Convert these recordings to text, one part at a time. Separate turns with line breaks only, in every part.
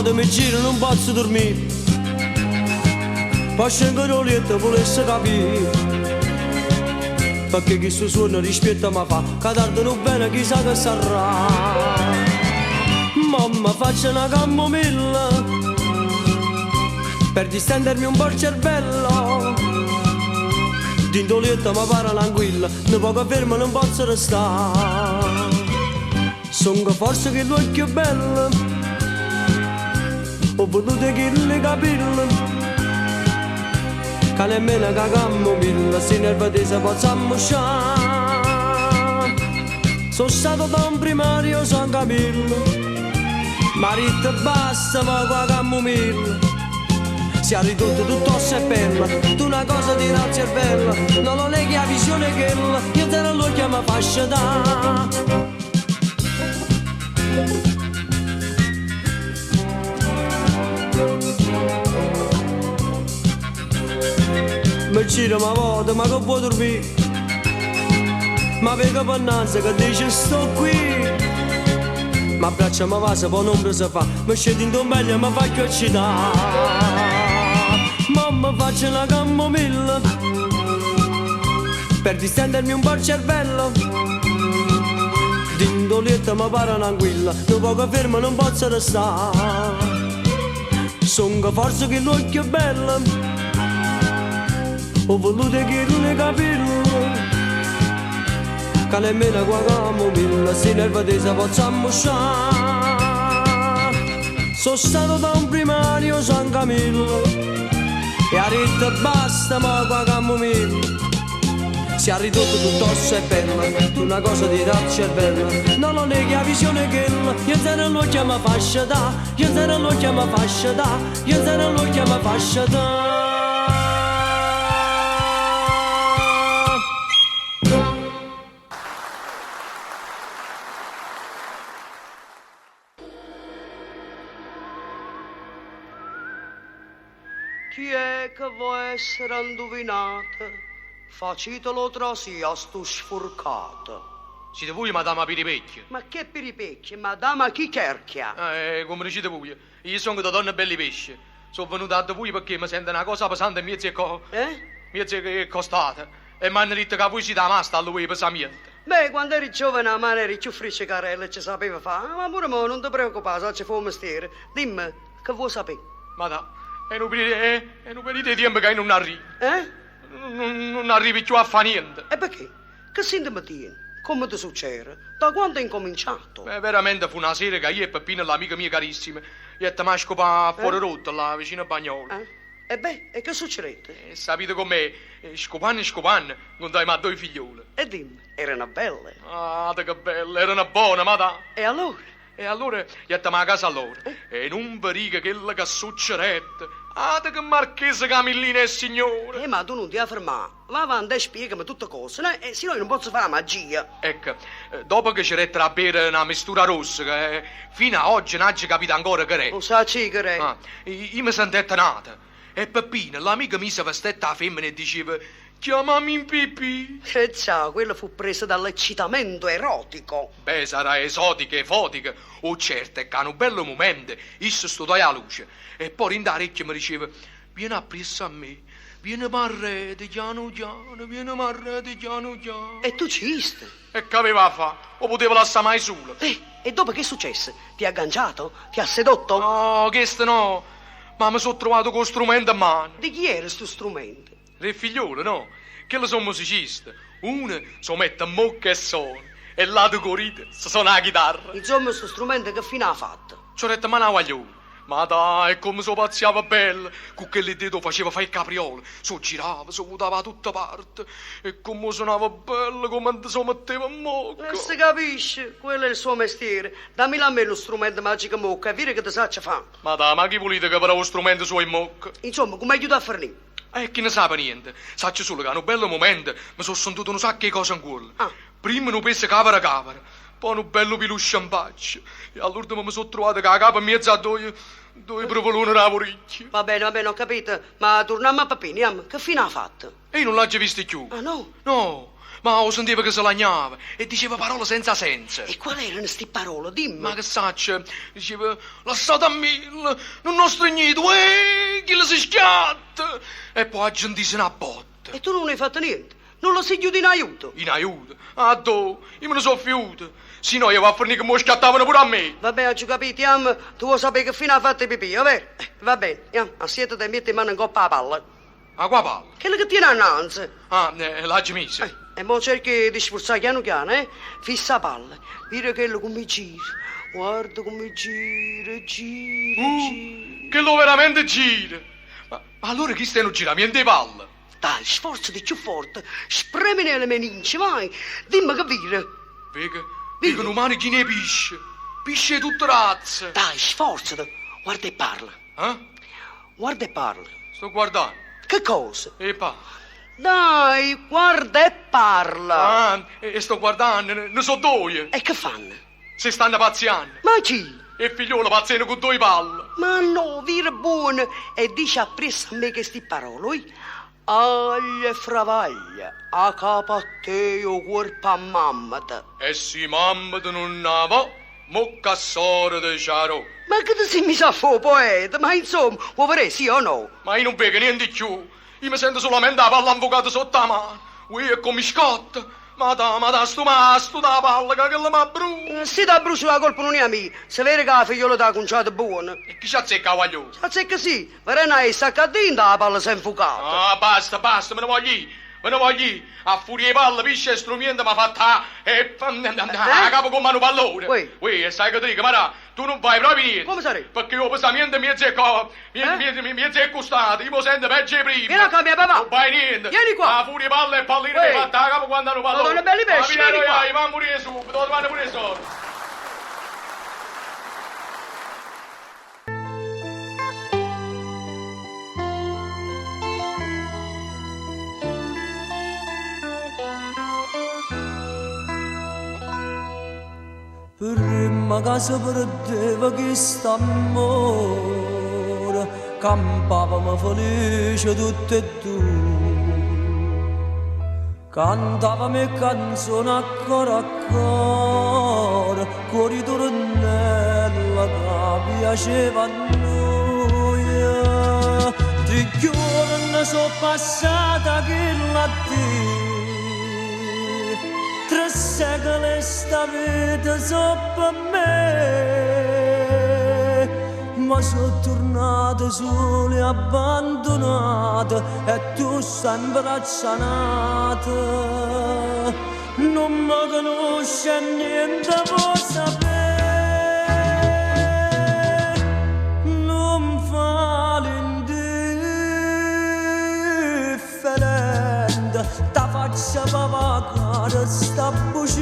voto, mi giro, non posso dormire. Poi scengo dal letto, volesse capire. Perché chi suono rispetto mi fa, che tardo non bene chissà che sarà. Mamma faccia una camomilla per distendermi un po' il cervello. Dinto letto mi pare l'anguilla, non poco fermo non posso restare. Sono forse che l'occhio bello, ho voluto che le capelli, che nemmeno che camomilla si nerva di se possa ammosciare. Sono stato da un primario San Camillo, marito basta ma qua camomilla. Si è ridotto tutto osso e pelle, tu una cosa ti dà il cervello, non lo neghi la visione che io te non lo chiamo fascia da. Mi giro ma voto, ma che vuoi dormire? Ma vedo pannanza che dice sto qui. Ma abbraccia ma va, se poi non si fa, mi scende in meglio, mi fa più eccitare. Mamma faccia una camomilla per distendermi un po' il cervello. Dinto letto mi pare un'anguilla, non poco fermo non posso restare. Sono forse che l'occhio bello, ho voluto che le capelli, che nemmeno qua camomilla si nerva di se possa ammosciare. Sono stato da un primario San Camillo e ha detto basta ma qua camomilla. Si è ridotto tutto osso e pelle, tu una cosa ti dà il cervello. Non lo neghi la visione che io te non lo chiamo fascia da, io te non lo chiamo fascia da, io te non lo chiamo fascia da.
Chi è che vuole essere indovinato? Facitelo trasì a sto sforcato.
Siete voi, madama Piripecchio?
Ma che piripecchio, madama chi cerchia?
Come dicete voi, io sono da donna belli pesce. Sono venuto da voi perché mi sento una cosa pesante in mezzo e
Eh?
mezzo e costata. E mi hanno detto che voi siete la masta a lui pesamento.
Beh, quando eri giovane la mano eri più friscicarella e ci sapeva fare. Ma pure mo non ti preoccupare, se ci fa un mestiere. Dimmi, che vuoi sapere?
Madama, è un periodo, è un periodo di tempo che io non arrivo.
Eh?
Non arrivi più a fare niente.
E perché? Che sintomi tieni? Come ti succede? Da quando è incominciato?
Beh, veramente fu una sera che io e Peppino, l'amica mia carissima, io e a scopare fuori
Eh?
rotta, là vicino a Bagnolo.
Eh? E beh, e che succedette?
E sapete com'è? Scopanno e scopanno, contai ma due figliole.
E dimmi, erano belle.
Ah, che belle, erano buone, madama.
E allora?
E allora gli a casa loro. E non vi dico quello che succedette. Ah, che marchese Camillina e signore.
Ma tu non ti fermare. Va avanti e spiegami tutte cose, no? E se no io non posso fare magia.
Ecco, dopo che c'era a bere una mistura rossa, che fino a oggi non ho capito ancora che è.
Non sa che è.
Ah, io mi sono nata. E Peppino, l'amica mi si vestetta a femmina e diceva: chiamami in pipì.
E ciao, quello fu preso dall'eccitamento erotico.
Beh, sarà esotica e fotica. O certo, è che a un bello momento, io sto alla luce. E poi in orecchio mi diceva: vieni appresso a me, vieni marrete, piano piano, vieni marrete, piano piano.
E tu ci iste.
E che aveva a fare? O poteva lasciare mai solo?
E dopo che successe? Ti ha agganciato? Ti ha sedotto?
No, questo no. Ma mi sono trovato con strumento a mano.
Di chi era sto strumento?
Re figliolo, no? Che lo sono musicista. Uno si mette a mocca e suona. E l'altro corite si suona la chitarra.
Insomma, sto strumento che fine ha fatto?
Ci ho detto, ma no, guaglione. Ma dai, come so pazziava bella. Con quelle dito faceva fare il capriolo. So girava, so votava da tutta parte. E come suonava bella, come si metteva in mocca.
E si capisce, quello è il suo mestiere. Dammi a me lo strumento magico in bocca e vedi che ti saccia fa.
Ma dai, ma chi volete che però lo strumento suo in mocca?
Insomma, come aiuta a fornire?
E chi ne sa niente. Saccio solo che a un bello momento mi sono sentito un sacco di cose in culo.
Ah.
Prima un peso cavara cavara, poi un bello piluscio in faccia. E all'ultimo mi sono trovato con la capa in mezzo a due provoloni da orecchie.
Va bene, ho capito. Ma torniamo a Papini, am, che fine ha fatto?
E io non l'ho già visto più.
Ah, no?
No. Ma 'o sentevo che se lagnava e diceva parole senza senso.
E quali erano sti parole? Dimmi.
Ma che saccio, diceva, lassatamillo, nun 'o strignite, uè, chillo si schiatta! E po' aggio ntiso na botta.
E tu nun hai fatto niente? Nun lo sei ghiuto in aiuto?
In aiuto? Addò? Io me ne so' fiuto. Si no jeva a fernì che m' 'o schiattavano pure a me.
Va bene, aggio capito, jammo, tu vuò sapè che fine ha fatto pipì, overo? Va bene, jammo, assiettete e miette 'e mane 'ncopp' 'a palla.
'A qua' palla?
Chella che tiene annanze.
Ah, l'aggio misa.
E mo cerca 'e te sfurzà chianu chiano, eh? Fissa 'a palla, vire chella comme gira. Guarda comme gira, gira, gira.
Uh, chello veramente gira. Ma, ma allora chisto è nu giramiento 'e palla?
Dai, sforzati cchiù forte, spremine le meninge, vai. Dimme che vire.
Veco, veco nu mare chino 'e pisce, pisce 'e tutte razze.
Dai, sforzati, guarda e parla.
Eh?
Guarda e parla.
Sto guardanno.
Che cosa?
E parla.
Dai, guarda e parla.
Ah, e sto guardanno, ne so doie.
E che fanno?
Se stanno pazziando.
Ma chi?
E figliuolo pazziano con due palle.
Ma no, vire buono e dice appresso a me che sti parole, oi? Aglia e fravaglia, 'a capa a te e 'o cuorpo a mammeta.
E si mammeta nun 'a vò, mocca a sòreta ce 'a dò.
Ma che te si miso a fà 'o poeta? Ma insomma, vuò vedè sì o no?
Ma io nun veco niente cchiù. Io me sento solamente 'a palla 'nfucata sotto 'a mano. Uè, e comme scotta! Madà, madà, stu masto da palla ca chella m'abbrucia.
Si t'abbrucia la colpa nun è 'a mia. Se vede che 'a figliola t'ha cunciato buono.
E chi c'azzecca 'a guagliona?
C'azzecca sì, vedenno a essa ccà dinto 'a palla s'è 'nfucata.
Ah, basta, basta, me ne voglio ì, me ne voglio ì. A furia 'e palla, pisce e strumiento m'ha fatto 'a 'a capa comm' a nu pallone.
Uè.
Uè, e sai che te dico, Marà? Tu nun fai proprio niente.
Comme sarebbe?
Perché 'o pesamiento mmiez' 'e co,
Eh?
mmiez' 'e costate, io m' 'o sento peggio 'e primma.
Vieni qua, mio papà.
Non fai niente.
Vieni qua.
A furia 'e palla e palline
Uè.
m'hai fatto 'a capa quanto a nu pallone.
Madonna, belli pesci,
Ma
vieni qua.
Va a morire subito, te vanno pure 'e soldi.
Primma ca se perdeva chist'ammore, campavamo felice tutt' e due. Cantavamo 'e canzone a core a core, cu 'o riturnello ca piaceva a nuje. Tre ghiuorne so' passate 'a chella dì, tre secole 'e 'sta vita so' pe' me, ma so' turnato sulo e abbandunato e tu stai 'mbraccio a n'ato. Nun me canusce e niente vuò sapè. Nun fa l'indifferente, t' 'a faccio pavà cara 'sta bucia.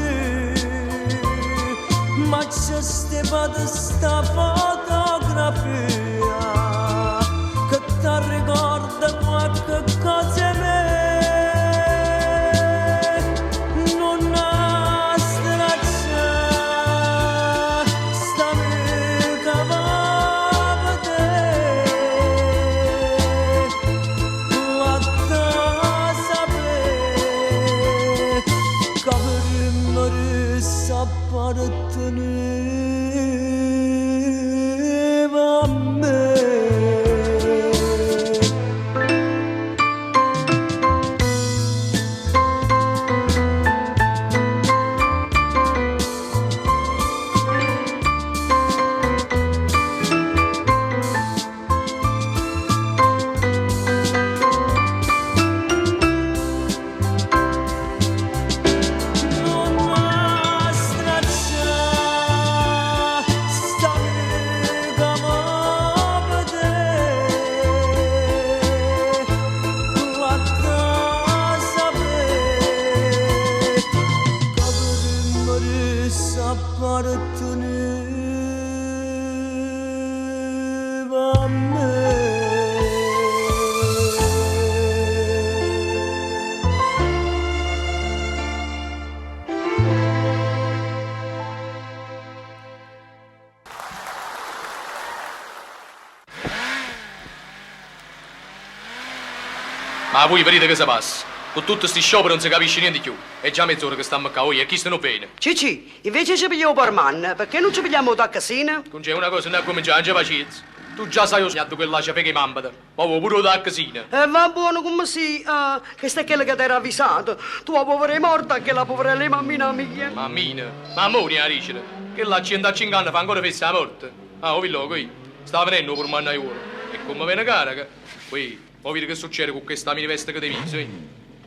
Ma ce stipate 'sta fotografia che t'arricorda quacche cosa 'e me. Nun 'a straccià, st'amica va vedè. L'adda sapè ca primma r'essa apparteneva a me. Nun 'a straccià, st'amica vò vedè. L'adda sapè ca primma r'essa apparteneva a me.
Ma vui vedite che se passa? Con tutti sti scioperi non si capisce niente più. È già mezz'ora che stiamo qua, oi, e chi se non viene?
Cicci, invece ci pigliamo per man, perché non ci pigliamo da casina?
Non c'è una cosa, non cominciare, non c'è pazienza. Tu già sai, ho segnato quella c'è che mambata. Ma vuoi pure da casina.
E va buono come si, ah, questa è quella che ti era avvisato. Tu la povera è morta, che la poverella è mammina mia.
Mammina, ma amore a dicere, che la 105 anni fa ancora fessa la morte. Ah, oh, villo, qui. Sta venendo pur manna ora. E come viene carica? Qui, ho visto che succede con questa mini veste che ti viso, eh?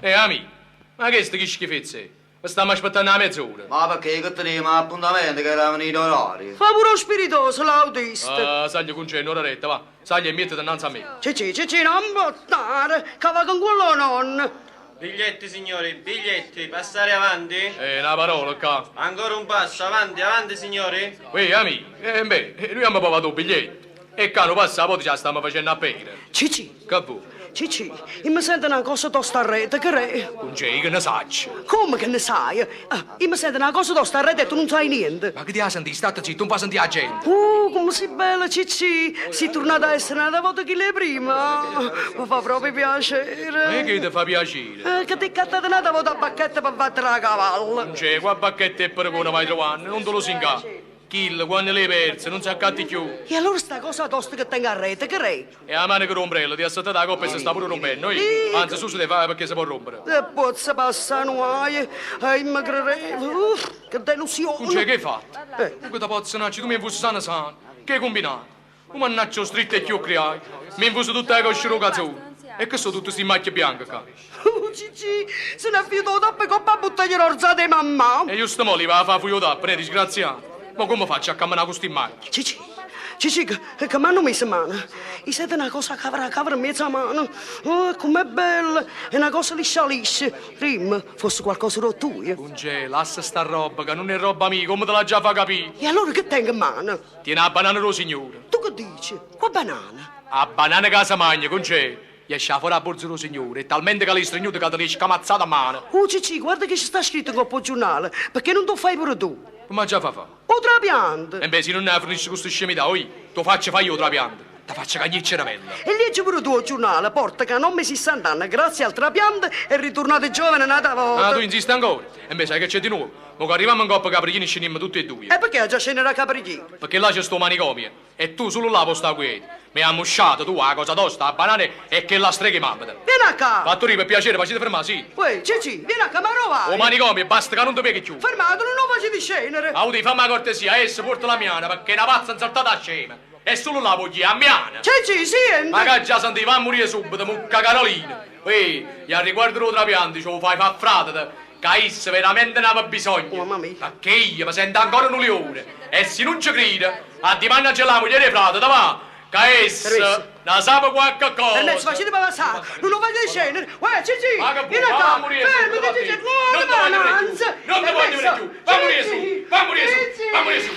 Eh, amico, ma che sta che schifezza è? Ma stiamo aspettando una mezz'ora.
Ma perché che teniamo appuntamento che era venuto orario?
Fa pure lo spiritoso, l'autista.
Ah, sagli con c'è, un'ora retta, va. Sagli e mettiti innanzi a me.
Cicci, Cicci, non bottare, che va con quello nonno.
Biglietti signori, biglietti, passare avanti.
Una parola qua.
Ancora un passo, avanti, avanti signori.
Ui, amico, beh, noi abbiamo pagato il biglietto. E qua non passa la volta ce la stiamo facendo a pena.
Cicci,
Che vuoi?
Cicci, io mi sento una cosa tosta a rete, che re?
Con c'è, che ne saccio.
Come che ne sai? Ah, io mi sento una cosa tosta a rete e tu non sai niente.
Ma che ti ha sentito? State zitto, non fa sentire la gente.
Come sei bella, Cicci! Sei tornata a essere una volta che lei prima. Mi fa proprio piacere.
E che ti fa piacere?
Che ti cattate una volta a bacchetta per battere la cavalla.
Non c'è, qua bacchetta e pergona vai trovando, non te lo singa. Kill, quando le perse, non si accatti più.
E allora sta cosa tosta che tengo a rete, che re?
E la mano che l'ombrello ti ha saltato la coppa e si sta pure rompendo, eh? Anzi, su si deve fare perché si può rompere.
E pozza passare guai, e mi credevo, uff, che delusione.
Non c'è, che hai fatto?
Eh.
Tu che ti posso tu mi infusi sana sana. Che hai combinato? Un mannaccio stritto e chiù creai. Mi infuso tutta la coscia del cazzone. E che sono tutte queste macchie bianche qua?
Oh, Cicci, se ne è finito tappa con la bottiglia d'orzata di mamma.
E io sto mo li va a fare fuio tappa, ne disgraziato. Ma come faccio a camminare con queste macchie?
Cicci, Cicci, che, che mi hanno messo in mano? Mi sento una cosa cavra cavra in mezza mano. Oh, com'è bella! È una cosa liscia liscia. Rim, fosse qualcosa rotto tuo.
Non c'è, lascia sta roba, che non è roba mia, come te l'ha già fa capire?
E allora che tengo in mano?
Tieni la banana dello signore.
Tu che dici? Qua banana?
La banana che si mangia, con c'è? Gli esce fuori la borsa dello signore, è talmente che l'hai stregnuto che te l'hai scamazzata a mano.
Oh, Cicci, guarda che ci sta scritto in coppa giornale. Perché non te lo fai pure tu?
Come già fa fa?
O trapianto.
E beh, se non ne fornisci questa scemità, oi, tu faccio fai io trapianto. Ti faccio cagnare il cervello.
E leggi pure tu il giornale, porta che a nome 60 anni, grazie al trapianto, è ritornato giovane un'altra volta.
Ah, tu insisti ancora? E beh, sai che c'è di nuovo? Ma che arriviamo in coppa Caprichini scendiamo tutti e due.
E perché già scendere a Caprichini?
Perché là c'è sto manicomio e tu solo là puoi stare quiete. Mi ha musciato tu la cosa tosta, la banana e che la strega mamma.
Vieni a qua!
Fattori, per piacere, facete fermare, sì.
Uè, Cici, vieni a qua, ma vai!
O manicomio, basta che non ti pieghi più.
Fermato, non lo facete scendere!
Audi, fammi la cortesia, essa porta la miana, perché è una pazza insaltata a scema. E solo là voglio, a miana.
Cici, senti!
Ma che già sentiva a morire subito, mucca Carolina. Uè, e al riguardo dello trapianto, ce lo fai fa frate, che essa veramente ne aveva bisogno.
Oh, mamma mia.
Perché io mi sento ancora un leone. E se non ci crede, a dimannaggia la moglie di frate, va. Che essa
Permesso.
ne sa qualche cosa.
Permesso, facete passare! Non lo facete scendere! Uè, Cici!
Ma che
Vieni a
va
qua!
a morire
Fermati,
subito,
Cici!
va
No,
Non te voglio vedere più.
anzi!
Non te voglio vedere più. Va a morire su. Va a morire su.
Cici!
Va a morire su.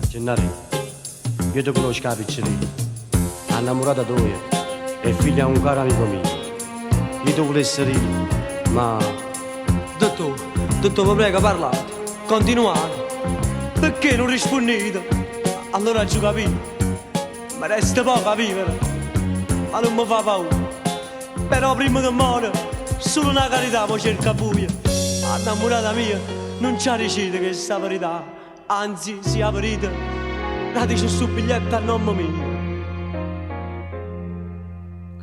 Gennaro, io ti conosco la piccerina, innamorata tua e figlia di un caro amico mio. Io ti volessi dire, ma
Dottore, dottore, vi prego, parlate. Continuate. Perché non rispondete? Allora ci capito. Ma resta poco a vivere. Ma non mi fa paura. Però prima che muore, solo una carità poi cerca buia. Innamorata mia, non c'ha riuscito questa verità. Anzi, sia verità. Dateci su biglietto a nome mio.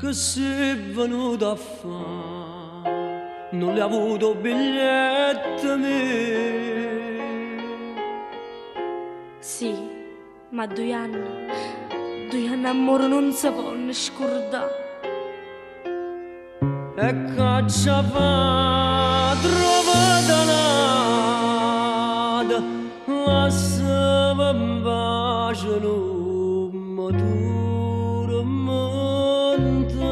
Che sei venuto a fare? Non le ha avuto biglietto mio.
Sì, ma due anni amore non si possono scordare.
E caccia fa trovata nata, la sava in pace non matura monta.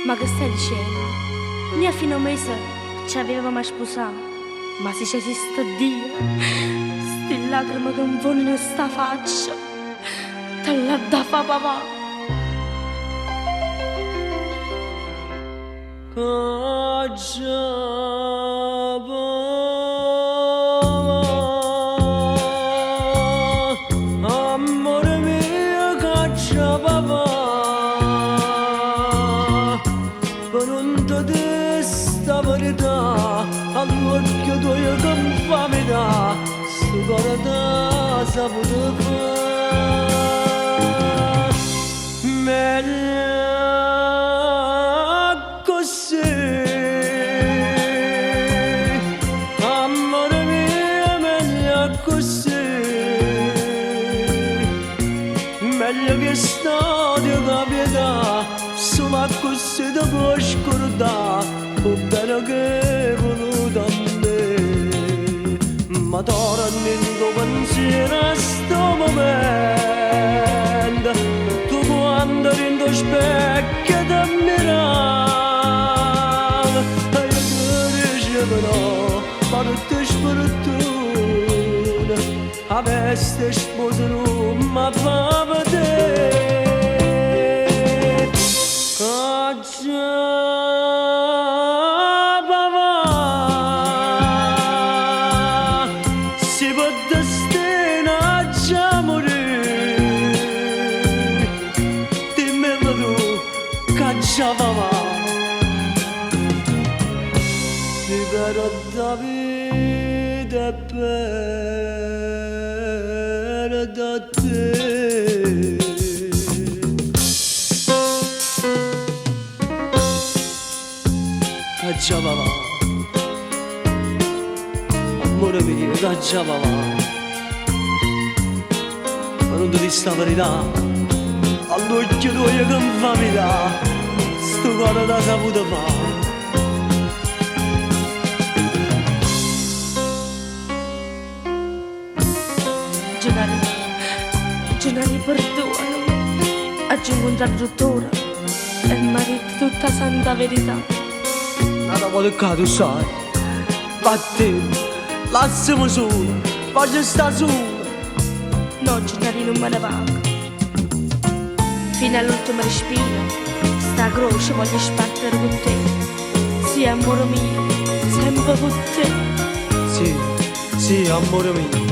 Ma che stai dicendo? Noi a fine mese ci avevamo sposato, ma se ci esiste Dio, ste lacrime che infondono sta faccia, te la da fa papà.
Ch'aggia pavà, ammore mio ch'aggia pavà, pe' nun te di' 'sta verità, all'uocchie tuoje che 'nfamità, 'stu core t'ha saputo fa'. Meglio accussì, ammore mio, meglio accussì, meglio chest'odio ca pietà, solo accussì te può scurdà, 'o bene che voluto a me. Ma torna 'int' 'o pensiero a 'sto momento, tu quando dint' 'o specchio te mirav, e io te dicevo no, ma tu te sfortuna, 'a veste 'e sposa nun m' fa vedè. Ch'aggia pavà, si pe' destino aggia murì, dimmello tu ch'aggia pavà. Si perdo 'a vita e perdo a te. Ch'aggia pavà, ammore mio, ch'aggia pavà, pe' nun te di' 'sta verità, all'uocchie tuoje che 'nfamità, 'stu core t'ha saputo fa'.
Gennarì, Gennarì, perdonami. Aggio incontrato 'o dottore e m'ha ditto tutta 'a santa verità.
N'ata vota ccà tu sai, vattenne, lassame sulo, voglio sta sulo.
No, Gennarì, nun me ne vaco. Fino all'ultimo respiro, sta croce voglio spartere cu te. Sì, ammore mio, sempe cu te.
Sì, sì, ammore mio.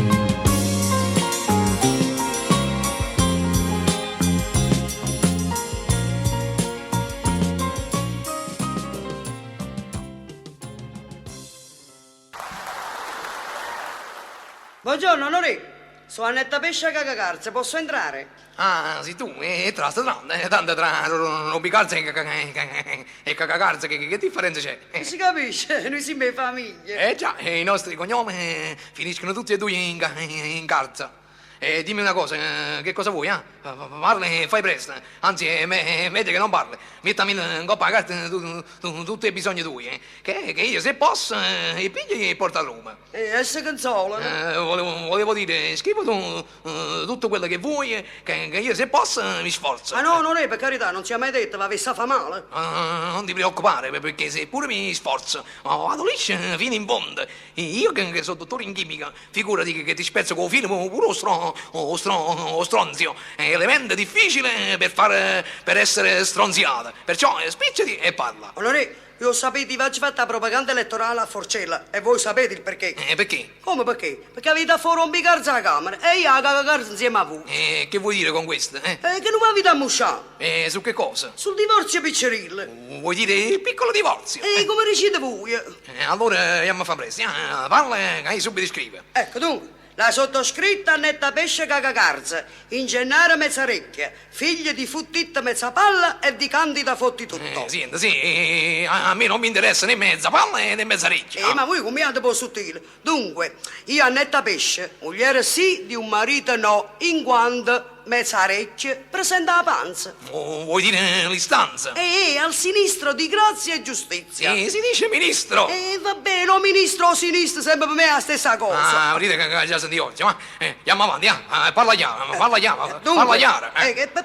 Buongiorno, onorè. Sono Annetta Pesce Cagacarze, posso entrare?
Ah, sei tu? Tra, tra, tanto tra rompicarze e cagacarze, che differenza c'è?
Si capisce, noi siamo famiglia.
Eh già, i nostri cognomi finiscono tutti e due in carza. Dimmi una cosa, che cosa vuoi, eh? Parli e fai presto. Anzi, è meglio che non parli. Mettami in coppa la carta tutti i bisogni tuoi, che io se posso, piglio e porto a Roma.
E se consola?
Volevo dire, scrivi tu tutto quello che vuoi, che io se posso mi sforzo.
Ma no, non è per carità, non sia mai detto, va a fa male.
Non ti preoccupare, perché se pure mi sforzo, vado liscio fino in fondo. Io che sono dottore in chimica, figurati che ti spezzo con il filo pure o stronzio. È elemento difficile per essere stronziato. Perciò spicciati e parla.
Allora, io sapete, vi ho fatto la propaganda elettorale a Forcella e voi sapete il perché.
Perché?
Come perché? Perché avete fuori un bicarza alla camera e io a cagacarza insieme a voi.
Che vuoi dire con questo?
Che non mi avete ammusciato.
Su che cosa?
Sul divorzio piccerillo.
Vuoi dire il piccolo divorzio?
Come decide voi?
Allora andiamo a fare presto. Parla che io subito scrivo.
Ecco, dunque. La sottoscritta Annetta Pesce Cagacarza, ingegnere Mezzarecchia, figlia di Futtitta Mezzapalla e di Candida Fottitutto.
Senti, sì, a me non mi interessa né mezza palla né mezza orecchia.
Ma voi come andate un po' sottile? Dunque, io Annetta Pesce, moglie sì di un marito no, in quanto Mezzarecchia presenta la panza.
Oh, vuoi dire l'istanza?
Al sinistro di grazia e giustizia.
Si dice ministro.
Va bene, o ministro o sinistro, sempre per me è la stessa cosa.
Ah, vedete che già senti oggi, ma andiamo avanti, parla chiaro, parla chiaro,
dunque,
parla chiaro.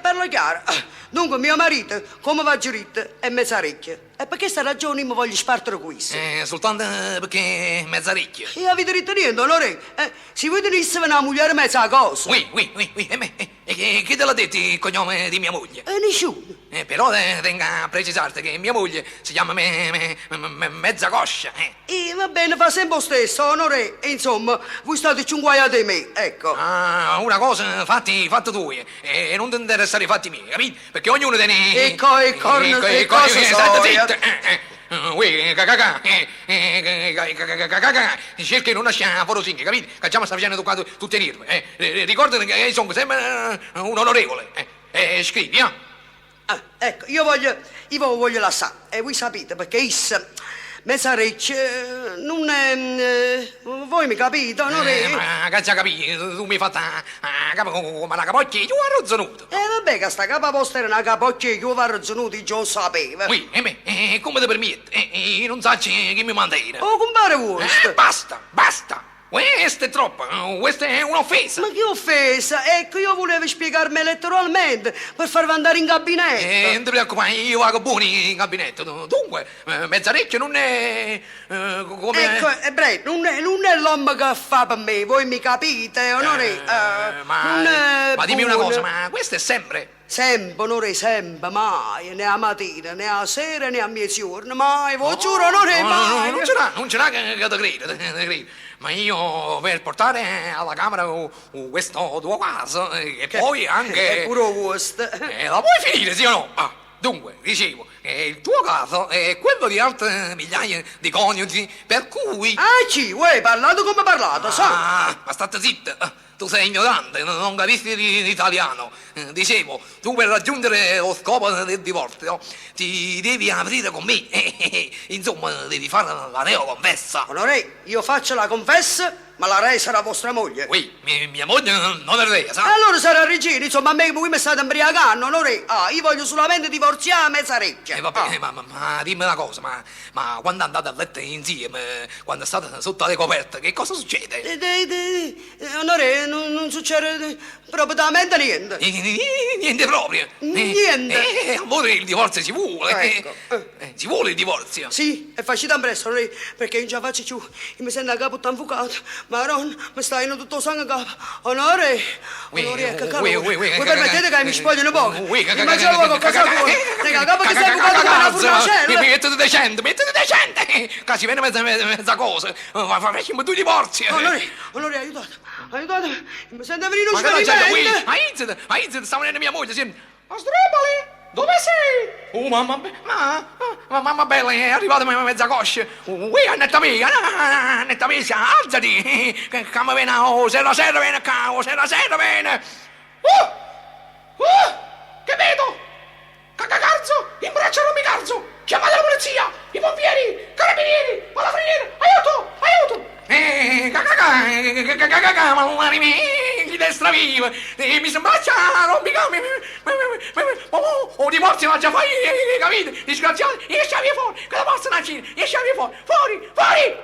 Parla chiaro. Dunque, mio marito, come va giuritto, è mezzarecchia. E per questa ragione io mi voglio spartere questo.
Soltanto perché è mezzarecchia.
E avete detto niente, onore. Se voi teneste una moglie mezza cosa.
Oui, oui, oui, oui, e me, E chi te l'ha detto il cognome di mia moglie?
E nessuno.
Però tengo a precisarti che mia moglie si chiama me, me, me, mezza coscia.
E va bene, fa sempre lo stesso, onore. E insomma, voi state più inguaiati di me, ecco.
Ah, una cosa fatti, fatta tu e non ti interessare i fatti miei, capito? Perché ognuno tiene...
E co, e corna, e cose
State zitta! Uè, cacacà, cacacà, cerca di non lasciare fuori capito? Che già mi sta facendo toccato tutte le nerve, eh. Ricordati che io sono sempre un onorevole, eh. Scrivi, eh?
Ah, ecco, io voglio, io voglio lasciare, e voi sapete, perché issa, mezza reccia, non è... voi mi capite, non è...
Ma cazzo capito, tu mi hai fatta la capa come una capocchia, io arrozzonuto.
Vabbè, che sta capa vostra era una capocchia, io arrozzonuto, io lo sapevo.
Oui, e beh, come ti permetti? Io non so chi mi manda io.
Oh, compare vostro.
Basta, basta. Questa è troppo, questa è un'offesa.
Ma che offesa? Ecco, io volevo spiegarmi elettoralmente per farvi andare in gabinetto.
Non ti preoccupare, io vado buoni in gabinetto. Dunque, Mezzarecchio non è come...
Ecco, ebrei, non è, l'uomo che fa per me, voi mi capite, onore?
Ma,
non è
ma dimmi una
buono.
cosa, ma questo è sempre...
Sempre, onore, sempre, mai, né a mattina, né a sera, né a mezzogiorno, mai, voi giuro, onore,
no,
mai.
No, non ce l'ha, non ce l'ha che te credo, te credo. Ma io per portare alla Camera questo tuo caso, e poi anche...
È pure questo.
La puoi finire, sì o no? Ah, dunque, dicevo, il tuo caso è quello di altre migliaia di coniugi, per cui...
Ah, sì, uè, parlato come parlato, sa?
Ah, ma state zitta. Tu sei ignorante, non capisci l'italiano. Dicevo, tu per raggiungere lo scopo del divorzio ti devi aprire con me. Insomma, devi fare la reo confessa.
Onore, io faccio la confessa, ma la re sarà vostra moglie.
Oui, mia moglie non è re, sa?
Allora sarà regina, insomma, a me voi mi state imbriacando, onore. Ah, io voglio solamente divorziare a mezza recchia.
Vabbè, ah. ma dimmi una cosa, ma quando andate a letto insieme, quando state sotto le coperte, che cosa succede?
Onore, non succede proprio niente.
Niente proprio?
Niente.
Allora il divorzio si vuole.
Ecco.
Si vuole il divorzio.
Sì, e facite presto, onore, perché io non ce la faccio più. Io mi sento la capo tutto infuocato. Maron, mi stai in tutto sangue in capo. Onore, onore, che calore. Voi permettete che mi spoglino poco? Mi mangio poco, cosa vuoi? Tenga la capo che sei bucato come una fornacella.
Mettiti decente, mettiti decente. Che si viene mezza cosa. Facciamo due divorzi.
Onore, onore, aiutate, aiutate. Mi sento venire uno svenimento.
Aizzate, aizzate, sta venendo mia moglie. Astrobali, dove sei? Oh, mamma, ma, mamma bella, è arrivata mezza coscia. Ui, Annetta mia, Annetta mia, alzati. Che come viene, oh, sera sera viene qua, oh, sera sera viene. Oh, oh, che vedo? Cacacarzo, imbraccia Romicarzo. Chiamate la polizia, i pompieri, carabinieri, palafrenieri, aiuto, aiuto. Cacacà, ma di destra viva, mi sembra rompica, o divorzio la già fai, capito? Disgraziato, esci via fuori, che la posso nascere, esci via fuori, fuori, fuori!